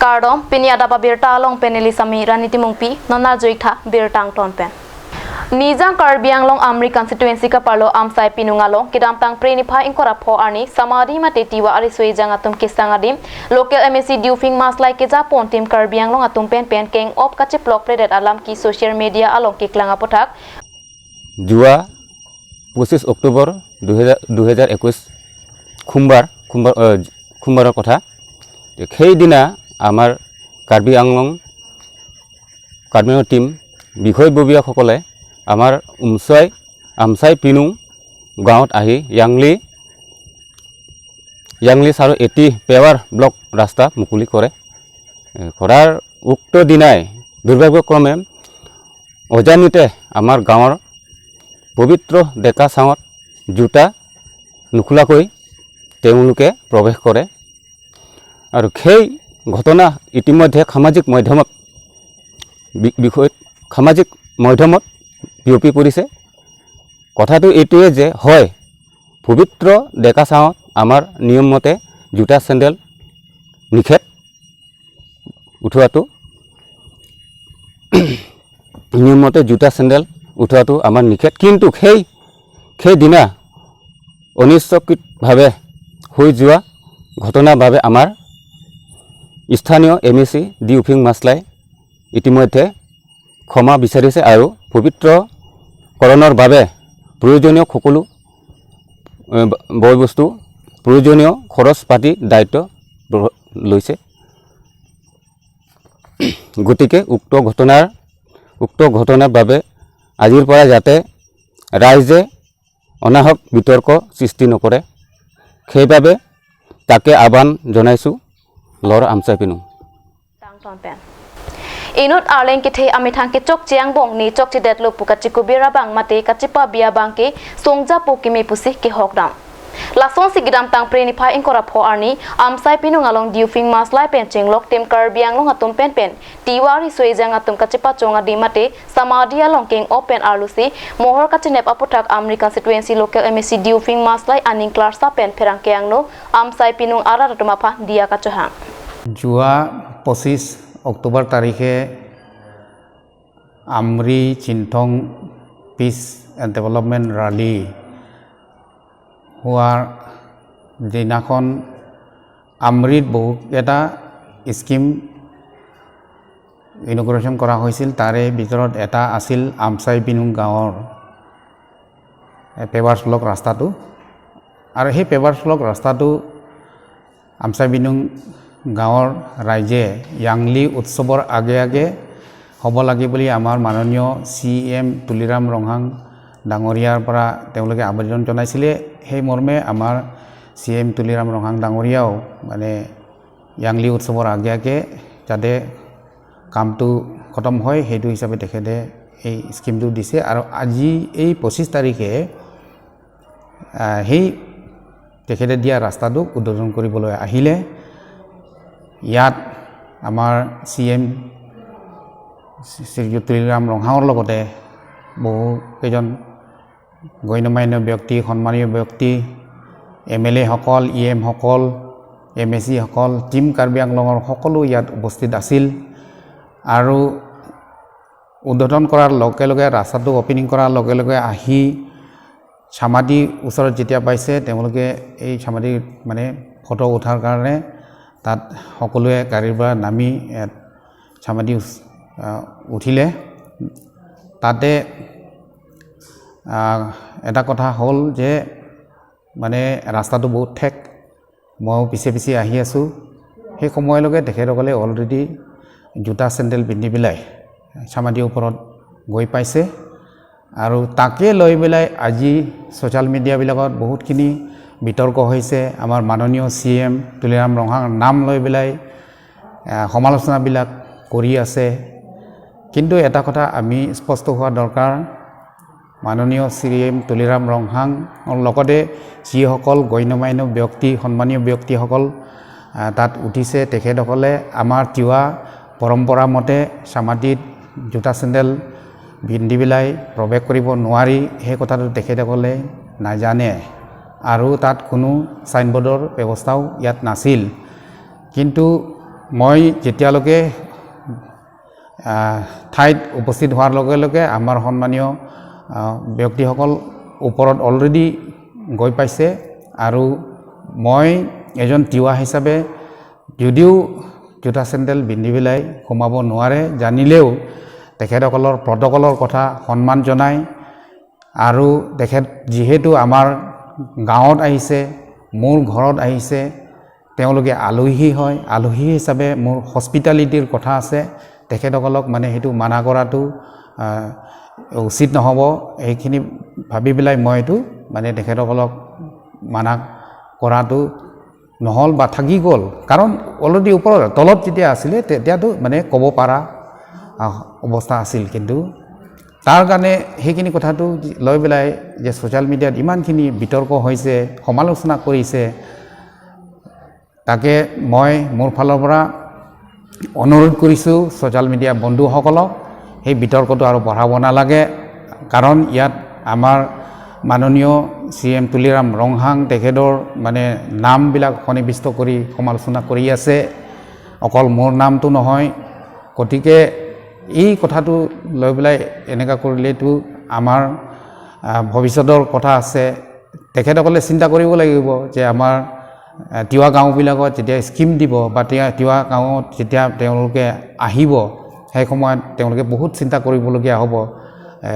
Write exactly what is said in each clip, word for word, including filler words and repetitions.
Kardom, pini adap abirta along pen neli Sami Rani Timungpi, non arju-ik tha birta angton pen. Nijang Karbi Anglong Amri constituency kaparlo Amsai Pinung along kedamtang Phre niphai ingkoi ra pho arni Samadhi mate Tiwa ariso-ejang atum kesang adim local M A C Diuphing Maslai kejapon Team Karbi Anglong atum pen pen keng-op kachiplok predet alam ke social media along keklang aphuthak যোৱা পঁচিছ অক্টোবৰ দুহেজাৰ দুহেজাৰ একৈছ সোমবাৰ সোমবাৰ আহ, সোমবাৰৰ কথা। সেইদিনা আমাৰ কাৰ্বি আংলং কাৰ্বি আংলং টিম বিষয়ববীয়াসকলে আমাৰ উমচৈ আমচাই পিনুং গাঁৱত আহি য়াংলি য়াংলি চাৰিশ এইটি পেৱাৰ ব্লক ৰাস্তা মুকলি কৰে। এ, কৰাৰ উক্ত দিনাই দুৰ্ভাগ্যক্ৰমে অজানিতে আমাৰ গাঁৱৰ পবিত্ৰ ডেকা চাঙত জোতা নোখোলাকৈ তেওঁলোকে প্ৰৱেশ কৰে। আৰু সেই ঘটনা ইতিমধ্যে সামাজিক মাধ্যমত বি- বিষয়ত সামাজিক মাধ্যমত বিয়পি পৰিছে। কথাটো এইটোৱে যে হয়, পবিত্ৰ ডেকা চাঙত আমাৰ নিয়ম মতে জোতা চেণ্ডেল নিষেধ উঠোৱাটো নিয়ম মতে জোতা চেণ্ডেল উঠোৱাটো আমাৰ নিষেধ। কিন্তু সেই সেইদিনা অনিচ্ছাকৃতভাৱে হৈ যোৱা ঘটনাৰ বাবে আমাৰ স্থানীয় এম এ চি দিউফিং মাছলাই ইতিমধ্যে ক্ষমা বিচাৰিছে আৰু পবিত্ৰকৰণৰ বাবে প্ৰয়োজনীয় সকলো এ, বয় বস্তু, প্ৰয়োজনীয় খৰচ পাতি দায়িত্ব গ্ৰহ- লৈছে। গতিকে উক্ত ঘটনাৰ উক্ত ঘটনাৰ বাবে আজিৰ পৰা যাতে ৰাইজে অনাহক বিতৰ্ক সৃষ্টি নকৰে, সেইবাবে তাকে আহ্বান জনাইছোঁ। Lor Amsai Pinung. Tangton pen. Inut Arleng kethe amethang kechokche angbong ne chokchedetlo pu kachikubir abang mate kachipabi abang ke songja po keme pusi kehokdam. Lasonsi kedamtang Phre niphai ingkoi ra pho arni Amsai Pinung along Diuphing Maslai pen chenglok Team Karbi Anglong atum pen pen Tiwa ariso-ejang atum kachipachong adim mate Samadhi along keng-op pen arlosi mohor kachinep aphuthak Amri constituency local M A C Diuphing Maslai aning klarsa pen pherangke angno Amsai Pinung arat atum aphan diya kachohang. যোৱা পঁচিছ অক্টোবৰ তাৰিখে আমৰি Chinthong pitch and development ৰালী হোৱাৰ দিনাখন আমৰিত বহুকেইটা স্কিম ইনগুৰেশ্যন কৰা হৈছিল। তাৰে ভিতৰত এটা আছিল আমচাই পিনুং গাঁৱৰ এ, পেভাৰ্ছ ব্লক ৰাস্তাটো। আৰু সেই পেভাৰ্ছ ব্লক ৰাস্তাটো আমচাই পিনুং গাঁৱৰ ৰাইজে য়াংলি উৎসৱৰ আগে আগে হ'ব লাগে বুলি আমাৰ মাননীয় চি এম তুলিৰাম ৰংহাং ডাঙৰীয়াৰ পৰা তেওঁলোকে আবেদন জনাইছিলে। সেই মৰ্মে আমাৰ চি এম তুলিৰাম ৰংহাং ডাঙৰীয়াও মানে য়াংলি উৎসৱৰ আগে আগে যাতে কামটো খতম হয়, সেইটো হিচাপে তেখেতে এই স্কিমটো দিছে। আৰু আজি এই পঁচিছ তাৰিখে, আহ, সেই তেখেতে দিয়া ৰাস্তাটো উদ্বোধন কৰিবলৈ আহিলে। ইয়াত আমাৰ চি এম শ্ৰীযুত তুলিৰাম ৰংহাঙৰ লগতে বহু কেইজন গণ্যমান্য ব্যক্তি, সন্মানীয় ব্যক্তি, এম এল এসকল, ই এমসকল, এম এ চিসকল, টিম কাৰ্বি আংলঙৰ সকলো ইয়াত উপস্থিত আছিল। আৰু উদ্বোধন কৰাৰ লগে লগে, ৰাস্তাটো অপেনিং কৰাৰ লগে লগে আহি চামাদি ওচৰত যেতিয়া পাইছে, তেওঁলোকে এই চামাদি মানে ফটো উঠাৰ কাৰণে তাত সকলোৱে গাড়ীৰ পৰা নামি ইয়াত চামাদি উচ-, আহ, উঠিলে। তাতে, আহ, এটা কথা হ'ল যে মানে ৰাস্তাটো বহুত ঠেক, ময়ো পিছে পিছে আহি আছোঁ। সেই সময়লৈকে তেখেতসকলে অলৰেডি জোতা চেণ্ডেল পিন্ধি পেলাই চামাদিৰ ওপৰত গৈ পাইছে। আৰু তাকে লৈ পেলাই আজি ছ'চিয়েল মিডিয়াবিলাকত বহুতখিনি বিতৰ্ক হৈছে। আমাৰ মাননীয় চি এম তুলিৰাম ৰংহাঙৰ নাম লৈ পেলাই, আহ, সমালোচনাবিলাক কৰি আছে। কিন্তু এটা কথা আমি স্পষ্ট হোৱা দৰকাৰ, মাননীয় চি এম তুলিৰাম ৰংহাঙৰ লগতে যিসকল গণ্যমান্য ব্যক্তি, সন্মানীয় ব্যক্তিসকল, আহ, তাত উঠিছে, তেখেতসকলে আমাৰ তিৱা পৰম্পৰা মতে চামাদিত জোতা চেণ্ডেল পিন্ধি পেলাই প্ৰৱেশ কৰিব নোৱাৰি, সেই কথাটো তেখেতসকলে নাজানে। আৰু তাত কোনো চাইনবোৰ্ডৰ ব্যৱস্থাও ইয়াত নাছিল। কিন্তু মই যেতিয়ালৈকে, আহ, ঠাইত উপস্থিত হোৱাৰ লগে লগে আমাৰ সন্মানীয়, আহ, ব্যক্তিসকল ওপৰত already গৈ পাইছে আৰু মই এজন তিৱা হিচাপে যদিও জোতা চেণ্ডেল পিন্ধি পেলাই সোমাব নোৱাৰে জানিলেও তেখেতসকলৰ প্ৰট'কলৰ কথা সন্মান জনাই আৰু তেখেত যিহেতু আমাৰ গাঁৱত আহিছে, মোৰ ঘৰত আহিছে, তেওঁলোকে আলহী হয়, আলহী হিচাপে মোৰ হস্পিটেলিটিৰ কথা আছে, তেখেতসকলক মানে সেইটো মানা কৰাটো, আহ, উচিত নহ'ব। সেইখিনি ভাবি পেলাই মই এইটো মানে তেখেতসকলক মানা কৰাটো নহ'ল বা থাকি গ'ল, কাৰণ already ওপৰত, তলত যেতিয়া আছিলে তেতিয়াতো মানে ক'ব পৰা, আহ, অৱস্থা আছিল, কিন্তু তাৰ কাৰণে সেইখিনি কথাটো লৈ পেলাই যে ছ'চিয়েল মিডিয়াত ইমানখিনি বিতৰ্ক হৈছে, সমালোচনা কৰিছে, তাকে মই মোৰ ফালৰ পৰা অনুৰোধ কৰিছোঁ ছ'চিয়েল মিডিয়া বন্ধুসকলক, সেই বিতৰ্কটো আৰু বঢ়াব নালাগে, কাৰণ ইয়াত আমাৰ মাননীয় চি এম তুলিৰাম ৰংহাং তেখেতৰ মানে নামবিলাক সন্নিৱিষ্ট কৰি সমালোচনা কৰি আছে, অকল মোৰ নামটো নহয়। গতিকে এই কথাটো লৈ পেলাই এনেকুৱা কৰিলেতো আমাৰ, আহ, ভৱিষ্যতৰ কথা আছে। তেখেতসকলে চিন্তা কৰিব লাগিব যে আমাৰ, আহ, তিৱা গাঁওবিলাকত যেতিয়া স্কিম দিব বা তিৱা, তিৱা গাঁৱত যেতিয়া তেওঁলোকে আহিব, সেই সময়ত তেওঁলোকে বহুত চিন্তা কৰিবলগীয়া হ'ব। এ,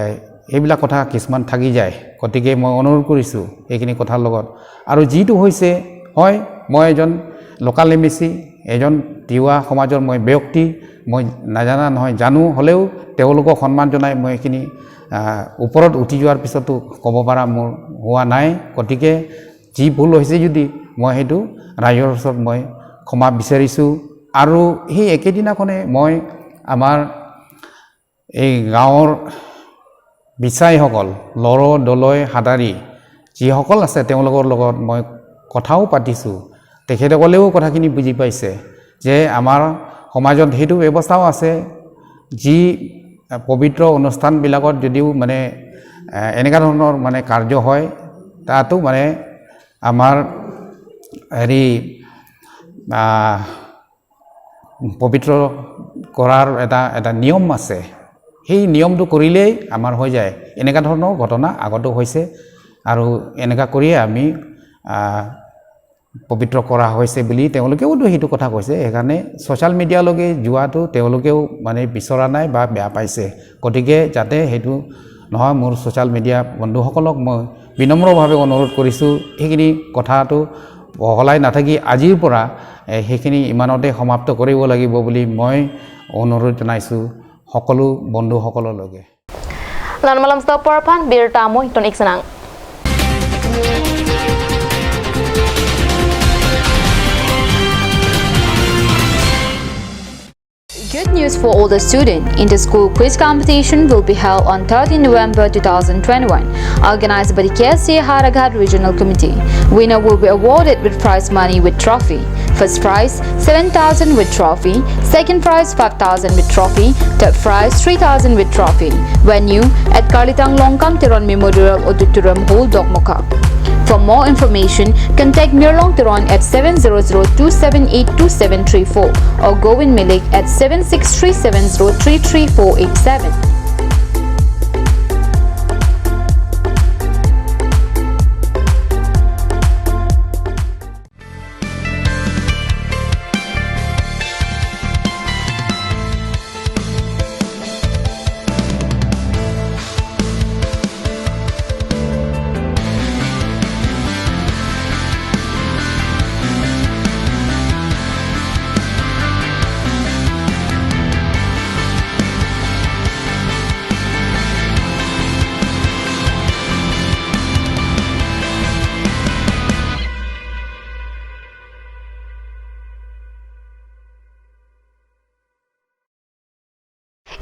এইবিলাক কথা কিছুমান থাকি যায়। গতিকে মই অনুৰোধ কৰিছোঁ এইখিনি কথাৰ লগত। আৰু যিটো হৈছে, হয়, মই এজন লোকেল এম এ চি, এজন তিৱা সমাজৰ মই ব্যক্তি, মই নাজানা নহয়, জানো, হ'লেও তেওঁলোকক সন্মান জনাই মই এইখিনি, আহ, ওপৰত উঠি যোৱাৰ পিছতো ক'ব পৰা মোৰ হোৱা নাই। গতিকে যি ভুল হৈছে যদি মই সেইটো ৰাইজৰ ওচৰত মই ক্ষমা বিচাৰিছোঁ। আৰু সেই একেদিনাখনে মই আমাৰ এই গাঁৱৰ বিচাইসকল, লৰো, দলৈ, হাদাৰী যিসকল আছে তেওঁলোকৰ লগত মই কথাও পাতিছোঁ। তেখেতসকলেও কথাখিনি বুজি পাইছে যে আমাৰ সমাজত সেইটো ব্যৱস্থাও আছে, যি পবিত্ৰ অনুষ্ঠানবিলাকত যদিও মানে, এ, এনেকুৱা ধৰণৰ মানে কাৰ্য হয়, তাতো মানে আমাৰ হেৰি, আহ, পবিত্ৰ কৰাৰ এটা, এটা নিয়ম আছে। সেই নিয়মটো কৰিলেই আমাৰ হৈ যায়। এনেকুৱা ধৰণৰ ঘটনা আগতো হৈছে আৰু এনেকুৱা কৰিয়ে আমি, আহ, পবিত্ৰ কৰা হৈছে বুলি তেওঁলোকেওতো সেইটো কথা কৈছে। সেইকাৰণে ছ'চিয়েল মিডিয়ালৈকে যোৱাটো তেওঁলোকেও মানে বিচৰা নাই বা বেয়া পাইছে। গতিকে যাতে সেইটো নহয়, মোৰ ছ'চিয়েল মিডিয়া বন্ধুসকলক মই বিনম্ৰভাৱে অনুৰোধ কৰিছোঁ, সেইখিনি কথাটো বহলাই নাথাকি আজিৰ পৰা, এ, সেইখিনি ইমানতে সমাপ্ত কৰিব লাগিব বুলি মই অনুৰোধ জনাইছোঁ সকলো বন্ধুসকললৈকে। Lan malam stop por pan birta mo ton iksenang. Good news for all the students. Inter-school quiz competition will be held on thirteenth November two thousand twenty-one, organized by the K S A Howraghat Regional Committee. Winner will be awarded with prize money with trophy. First prize, seven thousand with trophy. Second prize, five thousand with trophy. Third prize, three thousand with trophy. Venue, at Karlitang Longkam Teron Memorial Auditorium Hall, Dokmoka. For more information, contact Mirlong Teron at seven zero zero two seven eight two seven three four or Govind Milik at seven six three seven zero three three four eight seven.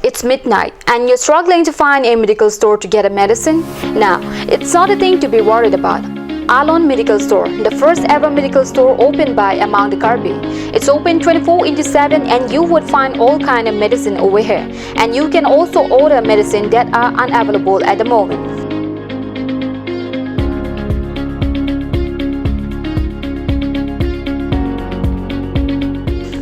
It's midnight and you're struggling to find a medical store to get a medicine? Now, it's not a thing to be worried about. Alon Medical Store, the first ever medical store opened by Amang the Karbi. It's open twenty-four into seven and you would find all kind of medicine over here. And you can also order medicine that are unavailable at the moment.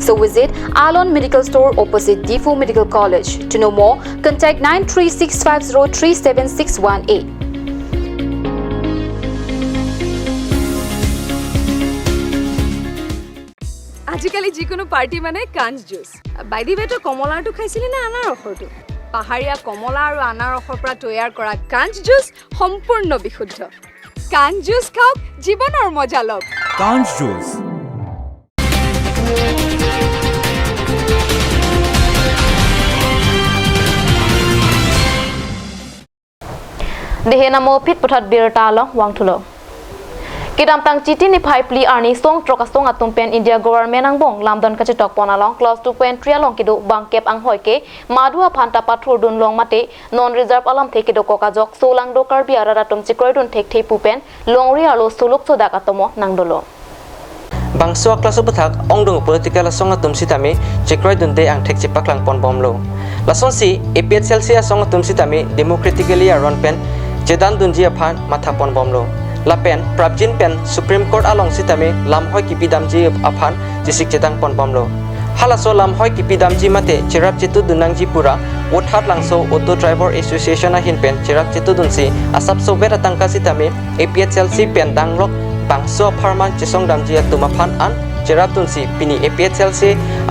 So visit Alon Medical Store opposite Diphu Medical College. To know more, contact nine three six five zero three seven six one eight. আজিকালি যিকোনো পাৰ্টি মানে কাঞ্চ juice. By the ৱে, তই কমলাৰটো খাইছিলি নে আনাৰসৰটো? পাহাৰীয়া কমলা আৰু আনাৰসৰ পৰা তৈয়াৰ কৰা কাঞ্চ জুচ সম্পূৰ্ণ বিশুদ্ধ। কাঞ্চ জুচ খাওক, জীৱনৰ মজা লওক। কাঞ্চ juice. Dehe namo phit puthot birta along vangthulo. Kedamtang Chiti niphai phli arni song throk asong atum pen India government angbong lamdon kachetokpon along clause two point three along kedo bangkep anghoi ke madu aphan ta pathurdun long mate non reserve alamthe kedokok ajok solangdo Karbi arat atum chekroidun thekthe pu pen longri arlo suluk sodak atomo nangdolo. Bangso a-clause aphuthak ongdung political asong atum sitame chekroidunde angthek chepaklangponbomlo. Lasonsi A P H L C asong atum sitame democratically aron pen chedandunji aphan mathaponbomlo. Lapen prapjin pen Supreme Court along sitame lamhoi kipidamji aphan chesik chedangponbomlo. Halaso lamhoi kipidamji mate cherap chetudun nangji pura Vothatlangso Auto Driver Association ahin pen cherap chetudunsi asapso vet atangka sitame A P H L C pen danglok bangso apharman chesongdamji atum aphan an cherapdunsi pini A P H L C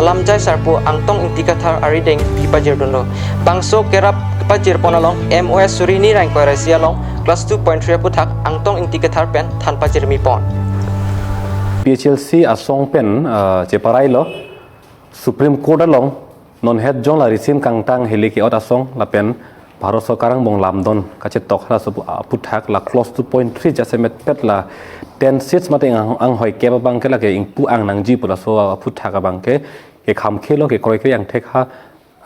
alamjai sarpo Angtong Ingti Kathar arideng pi pajirdunlo. Bangso kerap pajirpon along M O S suri hini ra ingkoi ra isi along clause two point three aphuthak Angtong Ingti Kathar pen than pajirmipon. P H L C asong pen, ah, cheparailo Supreme Court along non het jong la risim kangtang hili ke-ot asong lapen Bharat Sorkar angbong lamdon kachetok halaso pu-, aphuthak la clause two point three jasemet pet la ten seats mate ang, anghoi kep abangke lake ingpu ang nangji pu laso aphuthak abangke kekhamkhelo kekroikre angthek ha,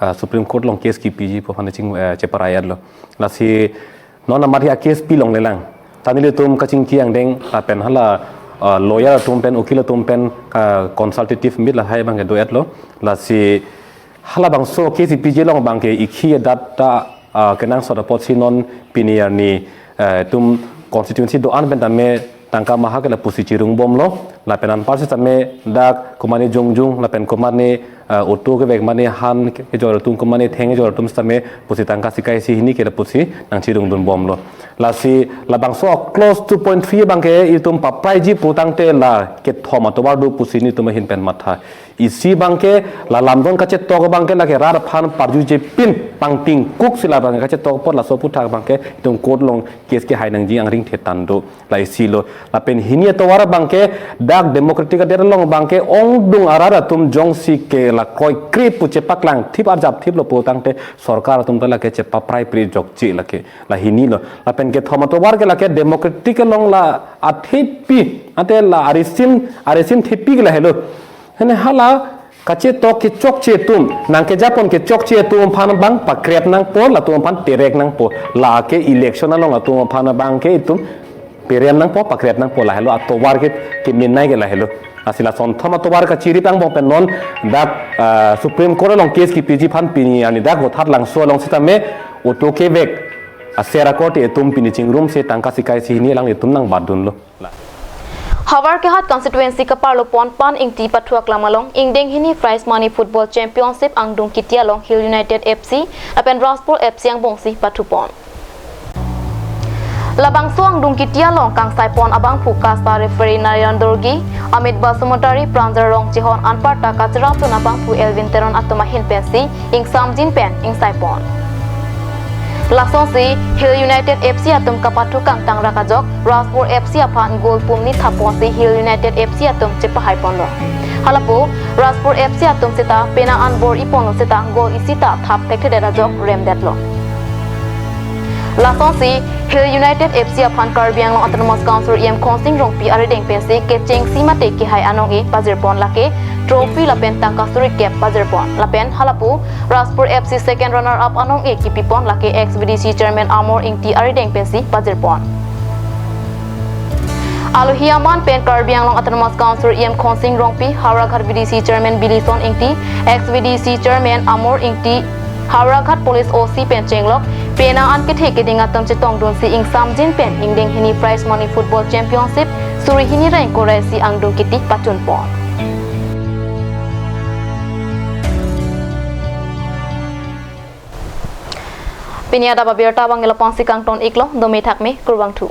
ah, Supreme Court along case kipiji pu aphan ching, eh, cheparai-etlo. Lasi non amat hi a-case pi longlelang. Ta nelitum kachingki angdeng lapen hala, ah, lawyer atum pen, ukil atum pen, ah, consultative meet lahai abangke do-etlo. Lasi halabangso case ipiji along abangke ikhi adat ta, ah, kenangsot apotsi non pini arni, eh, itum constituency do-an pen tame tangka maha ke lapusi chirungbomlo. Lapen anpar sitame dak komatne jongjung lapen komatne, eh, auto kevek mane han kejor atum komatne theng kejor atum sitame pusi tangka sika isi hini ke lapusi nangchirungdunbomlo. Lasi labangso clause two point three abangke itum papraiji pu tangte la kethom atovar do pusi nelitum ahin pen matha. Isi abangke la lamdon kachetok abangke lake rat aphan parjuje pin pangtingkuk si labangke kachetok apot laso aphuthak abangke itum court along case kehai nangji angring thetan do. La isi lo. Lapen hini atovar abangke dak democratic adet along abangke ongdung arat atum jongsi ke la kroikre pu chepaklang thip arjap thiplo pu tangte sorkar atum ta lake chepaprai pri jokche lake. La hini lo. Lapen kethom atovar ke lake democratic along la athepi, ante la arisim, arisim thepi ke lahelo. Hene hala kachetok kechokche atum, nangkejapon kechokche atum aphan abang pakrep nangpo, latum aphan perek nangpo. Lake election along latum aphan abangke itum perem nangpo, pakrep nangpo, lahelo atovar ke keminai ke lahelo. Lasi lason thom atovar kachirip angbong pen non dak, ah, Supreme Court along case kipiji aphan pini arni dak Vothatlangso along sitame auto kevek aser akorte atum pini chingrumsi tangka sika isi hini alanglitum nangbatdunlo. Havar Kehat constituency kaparlopon Pan Ingti pathu aklam along ingdeng hini prize money football championship angdung kiti along Hill United F C lapen Rajpur F C angbongsi pathupon. Labangso angdung kiti along kangsaipon abangphu kasta referee Narayan Dorgi, Amit Basumatary, Pranjal Rongchehon anparta kacherattun abangphu Elvin Teron atum ahin pensi ingsamjin pen ingsaipon. Lasonsi Hill United F C atum kapathu kangtang rak ajok Rajpur F C aphan goal pumni thapponsi Hill United F C atum chepahaiponlo. Halapu Rajpur F C atum seta pena an bor-iponlo seta goal isi ta thap thekthedet ajok remdetlo. Lasonsi Hill United F C aphan Karbi Anglong Autonomous Council E M Khonsing Rongpi arideng pensi kechengsi mate kehai anong-e pajirpon lake trophy lapen tangka suri kep pajirpon. Lapen halapu Rajpur F C second runner up anong-e kipipon lake ex V D C chairman Amor Ingti arideng pensi pajirpon. Alohi aman pen Karbi Anglong Autonomous Council E M Khonsing Rongpi, Howraghat V D C chairman Bilison Ingti, ex V D C chairman Amor Ingti, Howraghat Police O C pen chenglok pena an kethe keding atum chetongdunsi ingsamjin pen ingdeng hini prize money football championship suri hini ra ingkoi ra isi angdung kiti pachunpon. Pini adap abirta abang ke lapu-an si kangton iklo, dome thakme, kurvangthu.